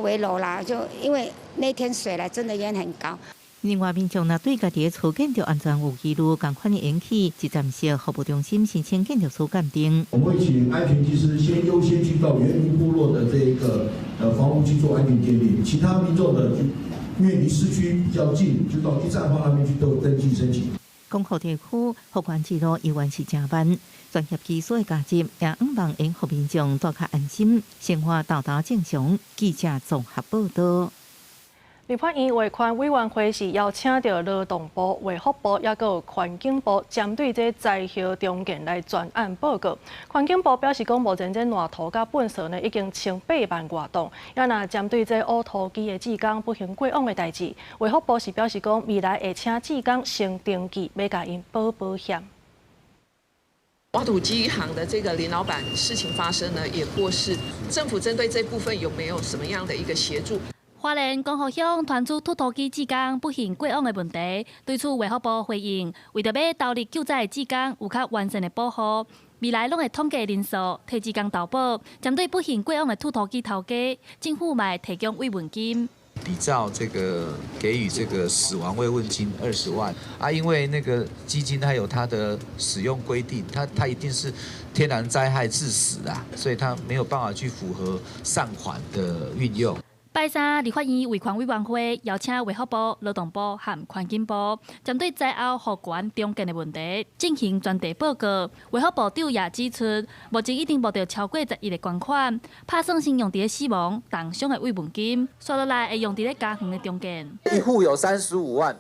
危樓啦。就因為那天水來真的淹很高。另外，民眾若對家己的厝建築安全有疑慮，仝款會用去一站式服務中心申請建築師鑑定。我們會請安全技師先優先去到原民部落的這一個房屋去做安全鑑定，其他民眾的就因為離市區比較近，就到一站方那邊去做登記申請。光復地區復原之路依然是誠慢，專業技術的加入也向望會予民眾住較安心，生活沓沓正常。記者綜合報道。立法院衛權委員會是邀請著勞動部、衛福部，抑閣有環境部，針對這災後重建來專案報告。環境部表示講，目前這爛土佮糞埽呢已經清8萬外噸。抑若針對這挖土機的志工不幸過往的代誌，衛福部是表示講，未來會請志工先登記，欲共𪜶保保險。挖土機行的這個林老闆事情發生呢，也過世，政府針對這部分有沒有什麼樣的一個協助？花蓮光復鄉傳出推土機志工不幸過往的問題，對此衛福部回應，為著欲投入救災的志工有較完善的保護，未來攏會統計人數，替志工投保，針對不幸過往的推土機頭家，政府嘛會提供慰問金。比照這個給予這個死亡慰問金20萬啊，因為那個基金它有它的使用規定，它一定是天然災害致死啊，所以它沒有辦法去符合善款的運用。拜三，立法院衛權委員會邀請衛福部、勞動部和環境部，針對災後復原重建的問題進行專題報告。衛福部長也指出，目前已經募著超過10億的捐款，拍算先用佇咧死亡、重傷的慰問金，紲落來會用佇咧家園的重建。一戶有35萬，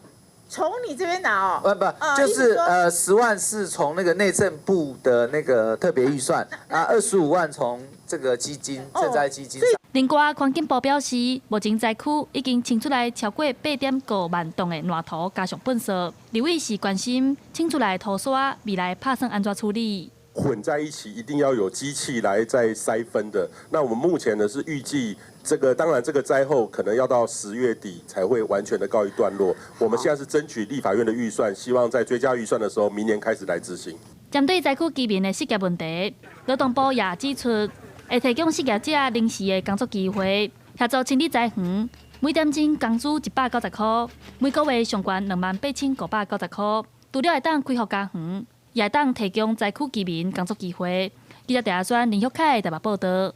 從你這邊拿哦？不，就是10萬是從那個內政部的那個特別預算，啊，25萬從這個基金賑災基金。另外，環境部表示，目前災區已經清出來超過8.5萬噸的爛土加上糞埽。立委是關心清出來的土沙未來拍算按怎處理？混在一起，一定要有機器來再篩分的。那我們目前呢是預計這個，當然這個災後可能要到10月底才會完全的告一段落。我們現在是爭取立法院的預算，希望在追加預算的時候，明年開始來執行。針對災區居民的失業問題，勞動部也指出，會提供失業者臨時的工作機會，協助清理災園，每點鐘工資190塊，每個月上懸28,590塊。除了會當恢復家園，也會當提供災區居民工作機會。記者鄭阿宣、林玉凱台北報道。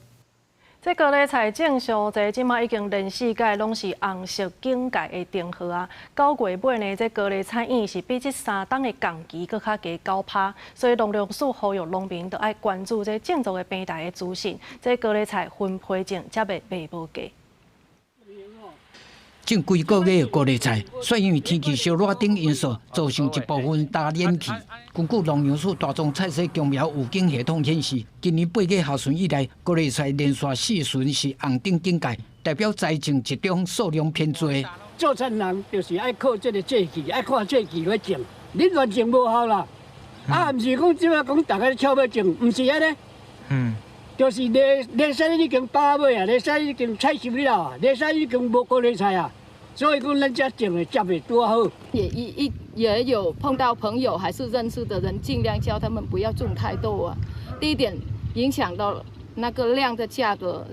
這高麗菜種傷濟，這馬已經連四屆攏是紅色警戒的燈號啊。9月尾呢，這高麗菜葉是比這3冬的仝期閣較低9%，所以農糧署呼籲農民著愛關注這種作的平台的資訊，這高麗菜分批種才袂賣無價。種幾個月的高麗菜，卻因為天氣燒熱等因素，造成一部分焦蔫去。根據農糧署大宗菜色強苗預警系統顯示，今年8月下旬以來，高麗菜連續四旬是紅燈警戒，代表栽種集中，數量偏多。做田人就是愛靠這個節氣，愛看節氣來種。你亂種無效啦，啊，毋是講這馬講逐家搶欲種，毋是按呢。就是犁山已經飽尾啊，犁山已經採收了啊，犁山已經無高麗菜啊。所以講，咱遮種的接的拄好。也有碰到朋友還是認識的人，盡量叫他們不要種太多啊。第一點，影響到那個量的價格。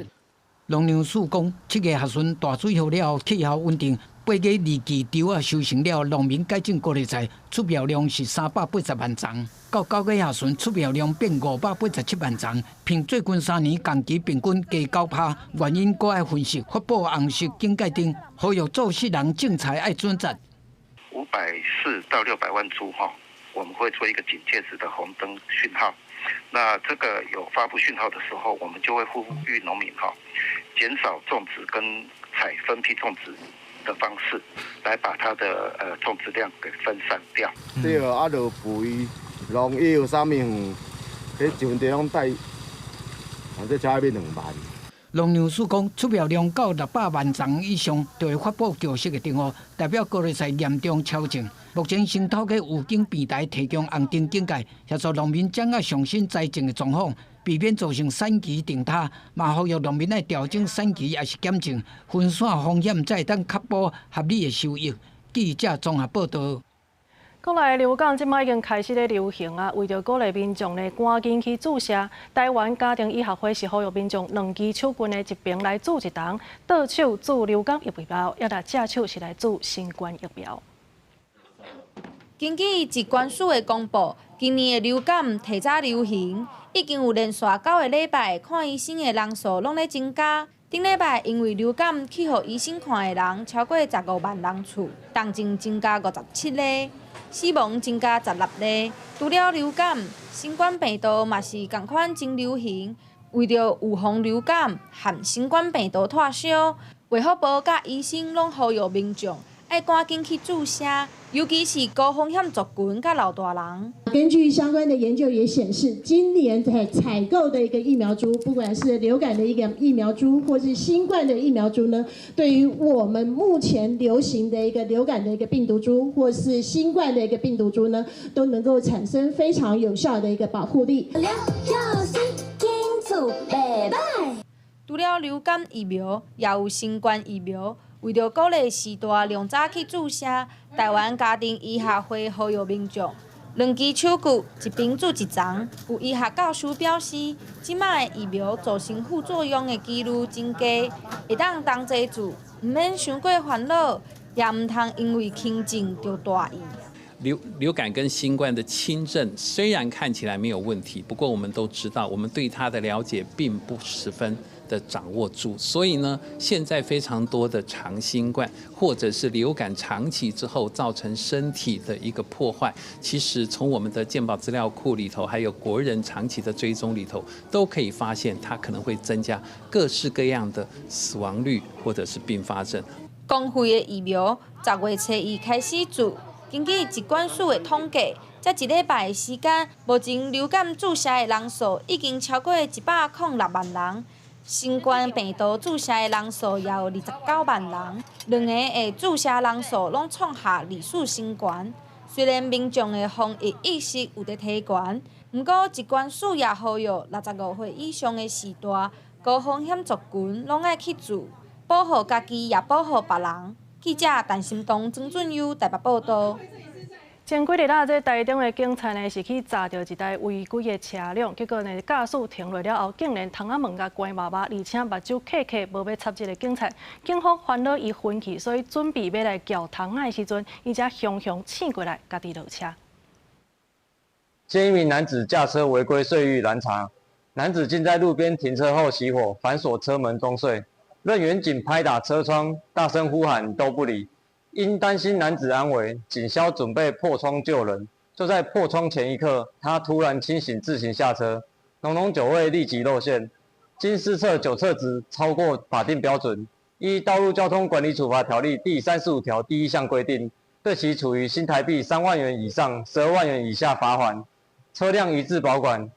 農糧署講，7月下旬大水雨了後，氣候穩定。8月二季稻仔收成了，農民改種高麗菜出苗量是380萬叢，到9月下旬出苗量變587萬叢，憑最近3年仝期平均低9%。原因閣愛分析，發布紅色警戒燈，呼籲做事人種菜愛準則。 540到600萬株哈，我們會做一個警戒值的紅燈訊號。那這個有發布訊號的時候，我們就會呼籲農民哈，減少種植跟採分批種植的方式，來把它的種植量給分散掉。對啊，就肥農藥啥物彼一分地攏貸，啊，這車愛買2萬。農糧署講，出苗量到600萬叢以上，就會發布共識的定案，代表高麗菜嚴重超種。目前先透過預警平台提供紅燈警戒，協助農民掌握上新栽種的狀況，避免造成產期重拖。嘛呼籲農民愛調整產期，抑是減種，分散風險，才會當確保合理的收益。記者綜合報道。國內流感這擺已經開始咧流行啊！為著鼓勵民眾呢，趕緊去注射，台灣家庭醫學會是呼籲民眾兩支手棍的一爿來注一筒，倒手注流感疫苗，抑若正手是來注新冠疫苗。根據疾管署的公布，今年的流感提早流行，已經有連續9個禮拜看醫生的人數攏咧增加。頂禮拜因為流感去予醫生看的人超過15萬人次，重症增加57例。死亡增加16例。除了流感，新冠病毒嘛是仝款真流行。為著預防流感和新冠病毒脫銷，衛福部佮醫生攏呼籲民眾愛趕緊去注射，尤其是高風險族群佮老大人。根據相關的研究也顯示，今年在採購的一個疫苗株，不管是流感的一個疫苗株，或是新冠的疫苗株呢，對於我們目前流行的一個流感的一個病毒株，或是新冠的一個病毒株呢，都能夠產生非常有效的一個保護力。除了流感疫苗，也有新冠疫苗。為著鼓勵序大量早去注射，台灣家庭醫學會呼籲民眾兩支手骨一爿注一針。有醫學教授表示，這擺的疫苗造成副作用的幾率真低，會當同齊注，毋免傷過煩惱，也毋通因為輕症就大意。流感跟新冠的輕症雖然看起來沒有問題，不過我們都知道，我們對它的了解並不十分的掌握住，所以呢，現在非常多的長新冠或者是流感長期之後造成身體的一個破壞，其實從我們的健保資料庫裡頭，還有國人長期的追蹤裡頭，都可以發現它可能會增加各式各樣的死亡率或者是併發症。公費的疫苗10月初一開始注。根據疾管署的統計，這一禮拜的時間，目前流感注射的人數已經超過106萬人，新冠病毒注射的人數也有29萬人，兩個的注射人數攏創下歷史新高。雖然民眾的防疫意識有佇提懸，毋過疾管署也呼籲65歲以上的序大高風險族群攏愛去注，保護家己也保護別人。記者陳心東、曾俊優台北報道。前幾日啦，這台中的警察呢是去查著一台違規的車輛，結果呢駕駛停落了後，竟然窗仔門共關密密，而且目睭瞌瞌，無欲插這个警察。警方煩惱伊昏去，所以準備欲來撬窗仔的時陣，伊才雄雄醒過來，家己落車。見一名男子駕車違規遂予攔查，男子竟在路邊停車後熄火，反鎖車門裝睡。任員警拍打車窗，大聲呼喊都不理，因擔心男子安危，警消準備破窗救人。就在破窗前一刻，他突然清醒，自行下車，濃濃酒味立即露餡。經施測酒測值超過法定標準，依《道路交通管理處罰條例》第35條第一項規定，對其處以新台幣3萬元以上12萬元以下罰鍰，車輛移置保管，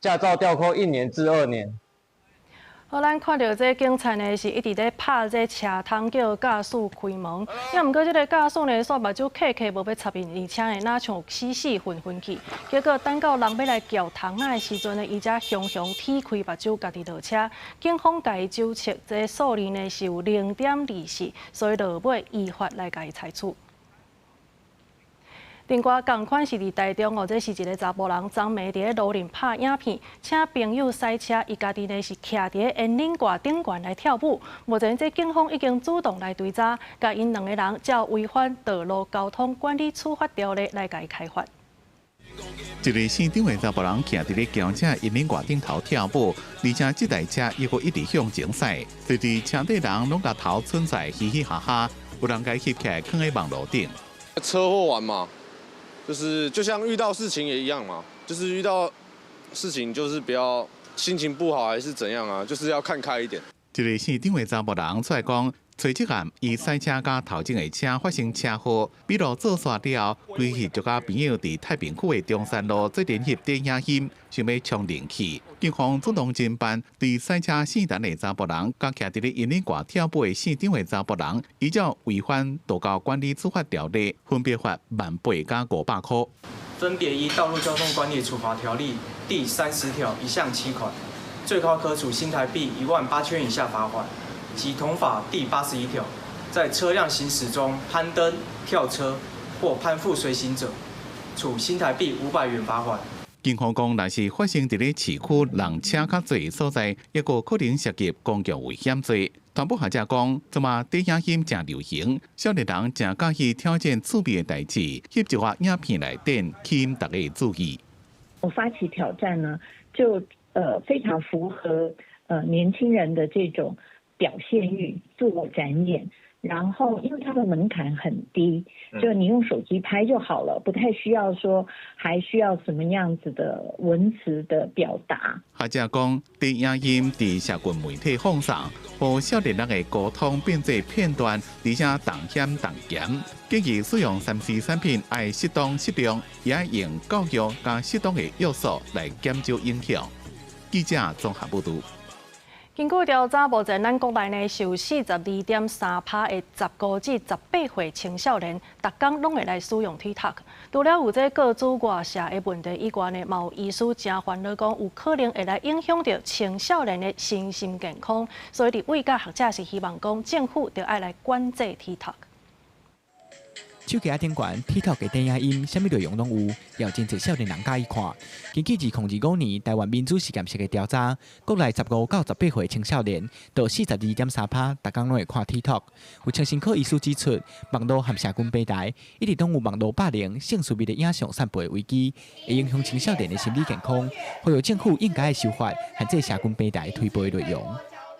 駕照吊扣1年至2年。好，咱看著這警察呢是一直咧拍這車窗，叫駕駛開門。抑毋過這个駕駛呢，煞目睭瞌瞌，無欲插伊，而且呢，若像死死昏昏去。結果等到人欲來撬窗仔的時陣呢，伊才雄雄踢開目睭，家己落車。警方共伊酒測，這个數字呢是有0.24，所以落尾依法來共伊裁處。另外，仝款是佇台中哦，這是一个查埔人，昨暝佇咧路頂拍影片，請朋友駛車，伊家己呢是徛佇咧引領掛頂懸來跳舞。目前，這警方已經主動來追查，共𪜶兩个人照違反道路交通管理處罰條例來共伊開罰。一个姓張的查埔人徛佇咧轎車引領掛頂頭跳舞，而且這台車猶閣一直向前駛，隨佇車底人攏共頭伸出來嘻嘻哈哈，有人共翕起來囥佇網路頂。車禍完嘛？就是就像遇到事情也一樣嘛，就是遇到事情就是不要心情不好還是怎樣啊，就是要看開一點。一个姓張的查埔人出來講，隨即暗伊賽車佮頭前的車發生車禍，筆錄做煞了後，規日就佮朋友佇太平區的中山路做陣翕短影音，想欲衝人氣。警方出動偵辦對賽車死單的查埔人，佮徛佇咧引領掛跳舞的姓張的查埔人，依照違反道交管理處罰條例，分別罰18,000佮500箍。分別依《道路交通管理處罰條例》第30條一項7款，最高可處新台幣18,000以下罰款。及同法第81條，在車輛行駛中攀登、跳車或攀附隨行者，處新台幣500元罰款。警方講，若是發生佇咧市區人車較濟所在，抑閣可能涉及公共危險罪。傳播學者講，這馬短影音誠流行，少年人誠佮意挑戰趣味的代誌，翕一寡影片來電，吸引大家的注意。我發起挑戰呢，就非常符合年輕人的這種表現慾、自我展演，然後因為它的門檻很低，就你用手機拍就好了，不太需要說還需要什麼樣子的文詞的表達。學者講，短影音佇社群媒體放送，予少年人的溝通變做片段，而且重險重鹹。建議使用3C 產品愛適當適量，也愛用教育佮適當的約束來減少影響。記者綜合報導。根據調查，目前咱國內呢，有42.3%的15至18歲青少年，逐工攏會來使用 TikTok。除了有這個資外洩的問題以外呢，嘛有醫師誠煩惱講，有可能會來影響著青少年的身心健康。所以，立委佮學者是希望講，政府著愛來管制 TikTok。手機仔頂懸，TikTok 的短影音，啥物內容攏有，也有真濟少年人佮意看。根據2025年台灣民主實驗室的調查，國內15到18歲青少年，就42.3%，逐工攏會看 TikTok。有精神科醫師指出，網路和社群平台一直攏有網路霸凌、性私密的影像散布的危機，會影響青少年的心理健康。呼籲政府應該修法，限制社群平台推播的內容。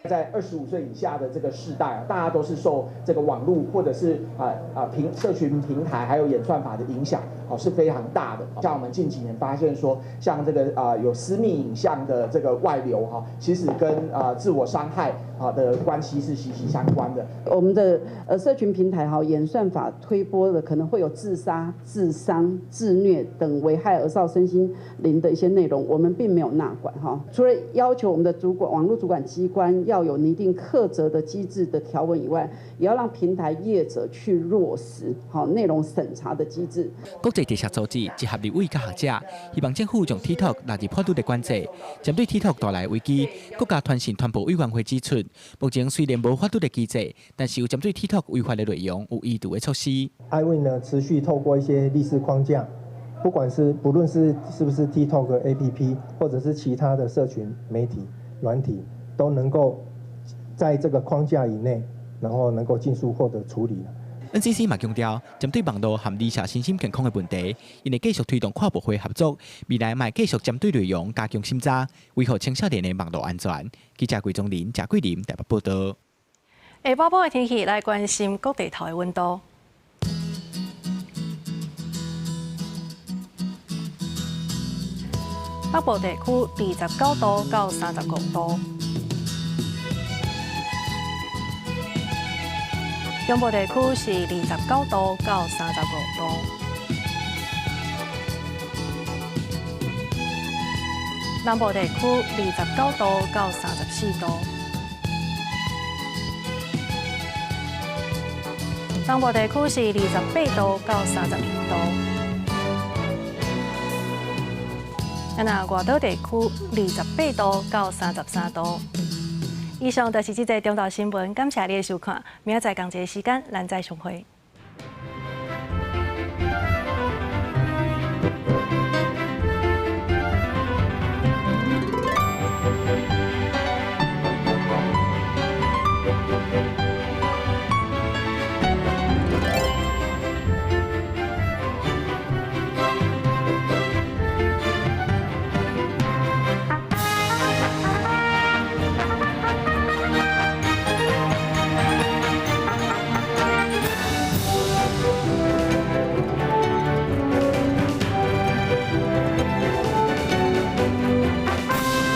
在25歲以下的這個世代啊，大家都是受這個網路或者是社群平台還有演算法的影響，哦是非常大的。像我們近幾年發現說，像這個有私密影像的這個外流哈，其實跟自我傷害啊的關係是息息相關的。我們的社群平台哈演算法推播的可能會有自殺、自傷、自虐等危害兒少身心靈的一些內容，我們並沒有納管哈。除了要求我們的主管網絡主管機關要有擬定課責的機制的條文以外，也要讓平台業者去落實好內容審查的機制。國際特赦組織集合立委佮學者，希望政府將 TikTok 納入法律的管制。針對 TikTok 帶來危機，國家通訊傳播委員會指出，目前雖然無法律的機制，但是有針對 TikTok 違法的內容有移除的措施。 iWin 呢，持續透過一些例示框架，不管是不論是是不是 TikTok APP，或者是其他的社群媒體軟體，都能夠在這個框架以內，然後能夠盡速獲得處理。 NCC 嘛強調，針對網路和兒少身心健康的問題，𪜶會繼續推動跨部會合作，未來嘛會繼續針對內容加強審查，維護青少年的網路安全。記者桂宗林、賈桂林台北報導。下晡晡的天氣來關心各地頭的溫度。北部地區29度到35度。中部地區是29度到35度，南部地區29度到34度，東部地區是28度到32度，啊，若外島地區28度到33度。以上就是這節中晝新聞，感謝你的收看，明仔載仝一个時間，咱再相會。